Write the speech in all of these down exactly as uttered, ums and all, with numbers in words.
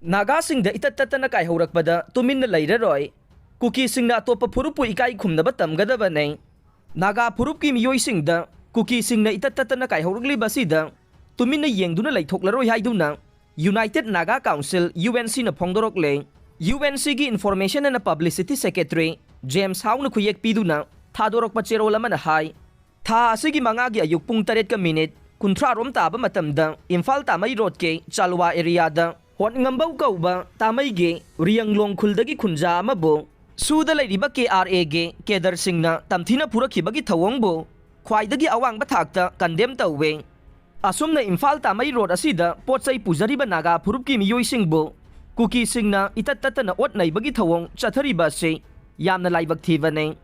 ꯅꯥꯒꯥꯁꯤꯡꯗ ꯏꯇꯠ ꯇꯠꯇꯅ ꯀꯥꯏꯍꯧꯔꯛꯄꯗ ꯇꯨꯃꯤꯟꯅ ꯂꯩꯔꯔꯣꯏ꯫ ꯀꯨꯀꯤꯁꯤꯡꯅ ꯑꯇꯣꯞꯄ ꯐꯨꯔꯨꯞꯄꯨ ꯏꯀꯥꯏ ꯈꯨꯝꯅꯕ ꯇꯝꯒꯗꯕꯅꯤ꯫ ꯅꯥꯒꯥ ꯐꯨꯔꯨꯞꯀꯤ ꯃꯤꯑꯣꯏꯁꯤꯡꯗ ꯀꯨꯀꯤꯁꯤꯡꯅ ꯏꯇꯠ ꯇꯠꯇꯅ ꯀꯥꯏꯍꯧꯔꯛꯂꯤꯕ ꯑꯁꯤꯗ ꯇꯨꯃꯤꯟꯅ ꯌꯦꯡꯗꯨꯅ ꯂꯩꯊꯣꯛꯂꯔꯣꯏ ꯍꯥꯏꯗꯨꯅ United Naga Council, U N C ꯅ ꯐꯣꯡꯗꯣꯔꯛꯂꯦ꯫ U N C ꯒꯤ Information and Publicity Secretary James Howe ꯅ ꯈꯨꯌꯦꯛ ꯄꯤꯗꯨꯅ ꯊꯥꯗꯣꯔꯛꯄ ꯆꯦꯔꯣꯜ ꯑꯃꯅ ꯍꯥꯏ, ꯊꯥ ꯑꯁꯤꯒꯤ ꯃꯉꯥꯒꯤ ꯑꯌꯨꯛ ꯄꯨꯡ ꯇꯔꯦꯠꯀ ꯃꯤꯅꯤꯠ ꯀꯨꯟꯊ꯭ꯔꯥ ꯔꯣꯝ ꯇꯥꯕ ꯃꯇꯝꯗ ꯏꯝꯐꯥꯜ ꯇꯥꯃꯩ ꯔꯣꯗꯀꯤ ꯆꯥꯂꯨꯋꯥ ꯑꯦꯔꯤꯌꯥꯗ ꯍꯣꯠꯉꯝꯕꯧ ꯀꯧꯕ ꯇꯥꯃꯩꯒꯤ ꯔꯤꯌꯪꯂꯣꯡ ꯈꯨꯜꯗꯒꯤ ꯈꯨꯟꯖꯥ ꯑꯃꯕꯨ ꯁꯨꯗ ꯂꯩꯔꯤꯕ K R A ꯒꯤ ꯀꯦꯗꯔꯁꯤꯡꯅ ꯇꯝꯊꯤꯅ ꯐꯨꯔꯛꯈꯤꯕꯒꯤ ꯊꯧꯑꯣꯡꯕꯨ ꯈ꯭ꯋꯥꯏꯗꯒꯤ ꯑꯋꯥꯡꯕ ꯊꯥꯛꯇ ꯀꯟꯗꯦꯝ ꯇꯧꯋꯦ꯫ ꯑꯁꯨꯝꯅ ꯏꯝꯐꯥꯜ ꯇꯥꯃꯩ ꯔꯣꯗ ꯑꯁꯤꯗ ꯄꯣꯠ ꯆꯩ ꯄꯨꯖꯔꯤꯕ ꯅꯥꯒꯥ ꯐꯨꯔꯨꯞꯀꯤ ꯃꯤꯑꯣꯏꯁꯤꯡꯕꯨ ꯀꯨꯀꯤꯁꯤꯡꯅ ꯏꯇꯠ ꯇꯠꯇꯅ ꯑꯣꯠ ꯅꯩꯕꯒꯤ ꯊꯧꯑꯣꯡ ꯆꯠꯊꯔꯤꯕ ꯑꯁꯤ ꯌꯥꯝꯅ ꯂꯥꯏꯕꯛ ꯊꯤꯕꯅꯤ꯫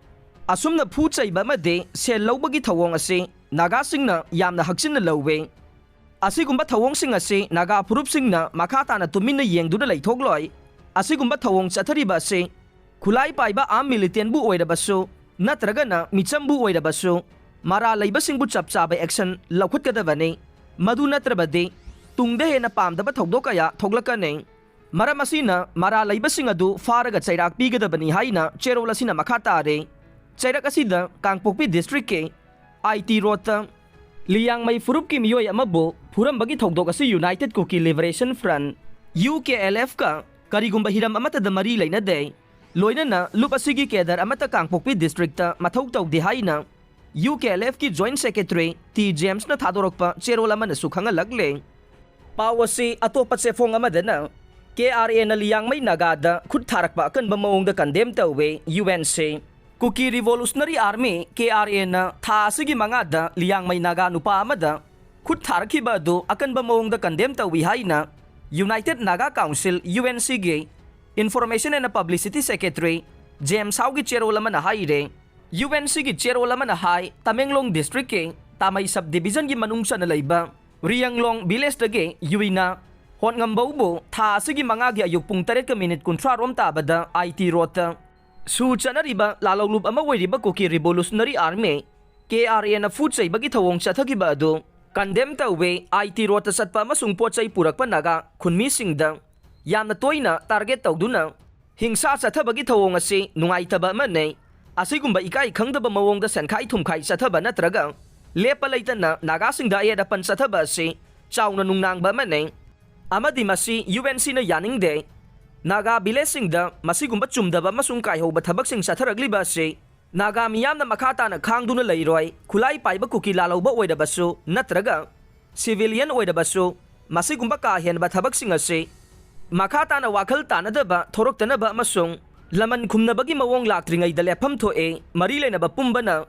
ꯑꯁꯨꯝꯅ ꯐꯨ ꯆꯩꯕ ꯑꯃꯗꯤ ꯁꯦꯜ ꯂꯧꯕꯒꯤ ꯊꯧꯑꯣꯡ ꯑꯁꯤ ꯅꯥꯒꯥꯁꯤꯡꯅ ꯌꯥꯝꯅ ꯍꯛꯆꯤꯟꯅ ꯂꯧꯋꯤ꯫ ꯑꯁꯤꯒꯨꯝꯕ ꯊꯧꯑꯣꯡꯁꯤꯡ ꯑꯁꯤ ꯅꯥꯒꯥ ꯐꯨꯔꯨꯞꯁꯤꯡꯅ ꯃꯈꯥ ꯇꯥꯅ ꯇꯨꯃꯤꯟꯅ ꯌꯦꯡꯗꯨꯅ ꯂꯩꯊꯣꯛꯂꯣꯏ꯫ ꯑꯁꯤꯒꯨꯝꯕ ꯊꯧꯑꯣꯡ ꯆꯠꯊꯔꯤꯕ ꯑꯁꯤ ꯈꯨꯠꯂꯥꯏ ꯄꯥꯏꯕ armed militant ꯕꯨ ꯑꯣꯏꯔꯕꯁꯨ ꯅꯠꯇ꯭ꯔꯒꯅ ꯃꯤꯆꯝꯕꯨ ꯑꯣꯏꯔꯕꯁꯨ ꯃꯔꯥꯜ ꯂꯩꯕꯁꯤꯡꯕꯨ ꯆꯞ ꯆꯥꯕ action ꯂꯧꯈꯠꯀꯗꯕꯅꯤ꯫ ꯃꯗꯨ ꯅꯠꯇ꯭ꯔꯕꯗꯤ ꯇꯨꯡꯗ ꯍꯦꯟꯅ ꯄꯥꯝꯗꯕ ꯊꯧꯗꯣꯛ ꯀꯌꯥ ꯊꯣꯛꯂꯛꯀꯅꯤ꯫ ꯃꯔꯝ ꯑꯁꯤꯅ ꯃꯔꯥꯜ ꯂꯩꯕꯁꯤꯡ ꯑꯗꯨ ꯐꯥꯔꯒ ꯆꯩꯔꯥꯛ ꯄꯤꯒꯗꯕꯅꯤ ꯍꯥꯏꯅ ꯆꯦꯔꯣꯜ ꯑꯁꯤꯅ ꯃꯈꯥ ꯇꯥꯔꯦ꯫ ꯆꯩꯔꯛ ꯑꯁꯤꯗ ꯀꯥꯡꯄꯣꯛꯄꯤ district ꯀꯤ I T road ꯇ ꯂꯤꯌꯥꯡꯃꯩ ꯐꯨꯔꯨꯞꯀꯤ ꯃꯤꯑꯣꯏ ꯑꯃꯕꯨ ꯐꯨꯔꯝꯕꯒꯤ ꯊꯧꯗꯣꯛ ꯑꯁꯤ United Kuki Liberation Front, U K L F ꯀ ꯀꯔꯤꯒꯨꯝꯕ ꯍꯤꯔꯝ ꯑꯃꯠꯇꯗ ꯃꯔꯤ ꯂꯩꯅꯗꯦ꯫ ꯂꯣꯏꯅꯅ ꯂꯨꯞ ꯑꯁꯤꯒꯤ ꯀꯦꯗꯔ ꯑꯃꯠꯇ ꯀꯥꯡꯄꯣꯛꯄꯤ district ꯇ ꯃꯊꯧ ꯇꯧꯗꯦ ꯍꯥꯏꯅ U K L F ꯀꯤ Joint Secretary T James ꯅ ꯊꯥꯗꯣꯔꯛꯄ ꯆꯦꯔꯣꯜ ꯑꯃꯅꯁꯨ ꯈꯪꯍꯜꯂꯛꯂꯦ꯫ ꯄꯥꯎ ꯑꯁꯤ ꯑꯇꯣꯞꯄ ꯆꯦꯐꯣꯡ ꯑꯃꯗꯅ K R A ꯅ ꯂꯤꯌꯥꯡꯃꯩ ꯅꯥꯒꯥꯗ ꯈꯨꯠ ꯊꯥꯔꯛꯄ ꯑꯀꯟꯕ ꯃꯑꯣꯡꯗ ꯀꯟꯗꯦꯝ ꯇꯧꯋꯦ, U N C꯫ Kuki Revolutionary Army, K R A ꯅ ꯊꯥ ꯑꯁꯤꯒꯤ ꯃꯉꯥꯗ ꯂꯤꯌꯥꯡꯃꯩ ꯅꯥꯒꯥ ꯅꯨꯄꯥ ꯑꯃꯗ ꯈꯨꯠ ꯊꯥꯔꯛꯈꯤꯕ ꯑꯗꯨ ꯑꯀꯟꯕ ꯃꯑꯣꯡꯗ ꯀꯟꯗꯦꯝ ꯇꯧꯏ ꯍꯥꯏꯅ United Naga Council, U N C ꯒꯤ Information and Publicity Secretary James Howe ꯒꯤ ꯆꯦꯔꯣꯜ ꯑꯃꯅ ꯍꯥꯏꯔꯦ꯫ U N C ꯒꯤ ꯆꯦꯔꯣꯜ ꯑꯃꯅ ꯍꯥꯏ, ꯇꯃꯦꯡꯂꯣꯡ district ꯀꯤ ꯇꯥꯃꯩ sub division ꯒꯤ ꯃꯅꯨꯡ ꯆꯟꯅ ꯂꯩꯕ ꯔꯤꯌꯪꯂꯣꯡ village ꯇꯒꯤ ꯌꯨꯏꯅ ꯍꯣꯠꯉꯝꯕꯧꯕꯨ ꯊꯥ ꯑꯁꯤꯒꯤ ꯃꯉꯥꯒꯤ ꯑꯌꯨꯛ ꯄꯨꯡ ꯇꯔꯦꯠꯀ ꯃꯤꯅꯤꯠ ꯀꯨꯟꯊ꯭ꯔꯥ ꯔꯣꯝ ꯇꯥꯕꯗ I T road ꯇ ꯁꯨ ꯆꯠꯅꯔꯤꯕ ꯂꯥꯜꯍꯧꯂꯨꯞ ꯑꯃ ꯑꯣꯏꯔꯤꯕ ꯀꯨꯀꯤ Revolutionary Army, K R A ꯅ ꯐꯨ ꯆꯩꯕꯒꯤ ꯊꯧꯑꯣꯡ ꯆꯠꯊꯈꯤꯕ ꯑꯗꯨ ꯀꯟꯗꯦꯝ ꯇꯧꯋꯦ꯫ I T road ꯇ ꯆꯠꯄ ꯑꯃꯁꯨꯡ ꯄꯣꯠ ꯆꯩ ꯄꯨꯔꯛꯄ ꯅꯥꯒꯥ ꯈꯨꯟꯃꯤꯁꯤꯡꯗ ꯌꯥꯝꯅ ꯇꯣꯏꯅ ꯇꯥꯔꯒꯦꯠ ꯇꯧꯗꯨꯅ ꯍꯤꯡꯁꯥ ꯆꯠꯊꯕꯒꯤ ꯊꯧꯑꯣꯡ ꯑꯁꯤ ꯅꯨꯡꯉꯥꯏꯇꯕ ꯑꯃꯅꯤ꯫ ꯑꯁꯤꯒꯨꯝꯕ ꯏꯀꯥꯏ ꯈꯪꯗꯕ ꯃꯑꯣꯡꯗ ꯁꯦꯟꯈꯥꯏ ꯊꯨꯝꯈꯥꯏ ꯆꯠꯊꯕ ꯅꯠꯇ꯭ꯔꯒ ꯂꯦꯞꯄ ꯂꯩꯇꯅ ꯅꯥꯒꯥꯁꯤꯡꯗ ꯑꯌꯦꯠ ꯑꯄꯟ ꯆꯠꯊꯕ ꯑꯁꯤ ꯆꯥꯎꯅ ꯅꯨꯡꯅꯥꯡꯕ ꯑꯃꯅꯤ꯫ ꯑꯃꯗꯤ ꯃꯁꯤ ꯌꯨ ꯑꯦꯟ ꯁꯤꯅ ꯌꯥꯅꯤꯡꯗꯦ꯫ ꯅꯥꯒꯥ ꯚꯤꯂꯦꯖꯁꯤꯡꯗ ꯃꯁꯤꯒꯨꯝꯕ ꯆꯨꯝꯗꯕ ꯑꯃꯁꯨꯡ ꯀꯥꯏꯍꯧꯕ ꯊꯕꯛꯁꯤꯡ ꯆꯠꯊꯔꯛꯂꯤꯕ ꯑꯁꯤ ꯅꯥꯒꯥ ꯃꯤꯌꯥꯝꯅ ꯃꯈꯥ ꯇꯥꯅ ꯈꯥꯡꯗꯨꯅ ꯂꯩꯔꯣꯏ꯫ ꯈꯨꯠꯂꯥꯏ ꯄꯥꯏꯕ ꯀꯨꯀꯤ ꯂꯥꯜꯍꯧꯕ ꯑꯣꯏꯔꯕꯁꯨ ꯅꯠꯇ꯭ꯔꯒ ꯁꯤꯚꯤꯂꯤꯌꯟ ꯑꯣꯏꯔꯕꯁꯨ, ꯃꯁꯤꯒꯨꯝꯕ ꯀꯥ ꯍꯦꯟꯕ ꯊꯕꯛꯁꯤꯡ ꯑꯁꯤ ꯃꯈꯥ ꯇꯥꯅ ꯋꯥꯈꯜ ꯇꯥꯅꯗꯕ ꯊꯣꯔꯛꯇꯅꯕ ꯑꯃꯁꯨꯡ ꯂꯃꯟ ꯈꯨꯝꯅꯕꯒꯤ ꯃꯑꯣꯡ ꯂꯥꯛꯇ꯭ꯔꯤꯉꯩꯗ ꯂꯦꯞꯐꯝ ꯊꯣꯛꯑꯦ꯫ ꯃꯔꯤ ꯂꯩꯅꯕ ꯄꯨꯝꯕꯅ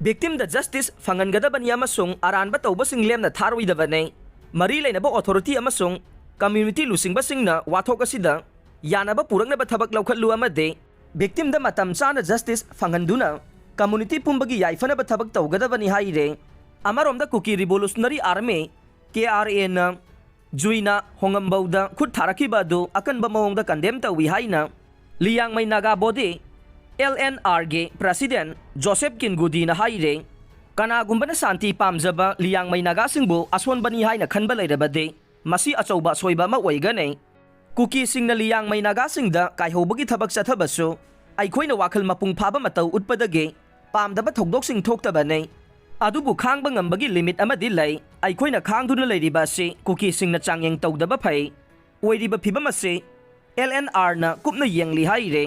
ꯚꯤꯛꯇꯤꯝꯗ ꯖꯁꯇꯤꯁ ꯐꯪꯍꯟꯒꯗꯕꯅꯤ ꯑꯃꯁꯨꯡ ꯑꯔꯥꯟꯕ ꯇꯧꯕꯁꯤꯡ ꯂꯦꯝꯅ ꯊꯥꯔꯣꯏꯗꯕꯅꯤ꯫ ꯃꯔꯤ ꯂꯩꯅꯕ ꯑꯣꯊꯣꯔꯤꯇꯤ ꯑꯃꯁꯨꯡ ꯀꯝꯃ꯭ꯌꯨꯅꯤꯇꯤ ꯂꯨꯆꯤꯡꯕꯁꯤꯡꯅ ꯋꯥꯊꯣꯛ ꯑꯁꯤꯗ ꯌꯥꯅꯕ ꯄꯨꯔꯛꯅꯕ ꯊꯕꯛ ꯂꯧꯈꯠꯂꯨ ꯑꯃꯗꯤ ꯚꯤꯛꯇꯤꯝꯗ ꯃꯇꯝ ꯆꯥꯅ ꯖꯁꯇꯤꯁ ꯐꯪꯍꯟꯗꯨꯅ ꯀꯝꯃ꯭ꯌꯨꯅꯤꯇꯤ ꯄꯨꯝꯕꯒꯤ ꯌꯥꯏꯐꯅꯕ ꯊꯕꯛ ꯇꯧꯒꯗꯕꯅꯤ ꯍꯥꯏꯔꯦ꯫ ꯑꯃꯔꯣꯝꯗ ꯀꯨꯀꯤ ꯔꯤꯚꯣꯂꯨꯁꯅꯔꯤ ꯑꯥꯔꯃꯤ, ꯀꯦ ꯑꯥꯔ ꯑꯦꯅ ꯖꯨꯏꯅ ꯍꯣꯉꯝꯕꯧꯗ ꯈꯨꯠ ꯊꯥꯔꯛꯈꯤꯕ ꯑꯗꯨ ꯑꯀꯟꯕ ꯃꯑꯣꯡꯗ ꯀꯟꯗꯦꯝ ꯇꯧꯏ ꯍꯥꯏꯅ Liangmai Naga body, L N ꯑꯥꯔꯒꯤ ꯄ꯭ꯔꯁꯤꯗꯦꯟ ꯖꯣꯁꯦꯐ ꯀꯤꯟꯒꯨꯗꯤꯅ ꯍꯥꯏꯔꯦ꯫ ꯀꯅꯥꯒꯨꯝꯕꯅ ꯁꯥꯟꯇꯤ ꯄꯥꯝꯖꯕ ꯂꯤꯌꯥꯡꯃꯩ ꯅꯥꯒꯥꯁꯤꯡꯕꯨ ꯑꯁꯣꯟꯕꯅꯤ ꯍꯥꯏꯅ ꯈꯟꯕ ꯂꯩꯔꯕꯗꯤ ꯃꯁꯤ ꯑꯆꯧꯕ ꯑꯁꯣꯏꯕ ꯑꯃ ꯑꯣꯏꯒꯅꯤ꯫ ꯀꯨꯀꯤꯁꯤꯡꯅ ꯂꯤꯌꯥꯡꯃꯩ ꯅꯥꯒꯥꯁꯤꯡꯗ ꯀꯥꯏꯍꯧꯕꯒꯤ ꯊꯕꯛ ꯆꯠꯊꯕꯁꯨ ꯑꯩꯈꯣꯏꯅ ꯋꯥꯈꯜ ꯃꯄꯨꯡ ꯐꯥꯕ ꯃꯇꯧ ꯎꯠꯄꯗꯒꯤ ꯄꯥꯝꯗꯕ ꯊꯧꯗꯣꯛꯁꯤꯡ ꯊꯣꯛꯇꯕꯅꯤ꯫ ꯑꯗꯨꯕꯨ ꯈꯥꯡꯕ ꯉꯝꯕꯒꯤ ꯂꯤꯃꯤꯠ ꯑꯃꯗꯤ ꯂꯩ꯫ ꯑꯩꯈꯣꯏꯅ ꯈꯥꯡꯗꯨꯅ ꯂꯩꯔꯤꯕ ꯑꯁꯤ ꯀꯨꯀꯤꯁꯤꯡꯅ ꯆꯥꯡꯌꯦꯡ ꯇꯧꯗꯕ ꯐꯩ꯫ ꯑꯣꯏꯔꯤꯕ ꯐꯤꯚꯝ ꯑꯁꯤ ꯑꯦꯜ ꯑꯦꯟ ꯑꯥꯔꯅ ꯀꯨꯞꯅ ꯌꯦꯡꯂꯤ ꯍꯥꯏꯔꯦ꯫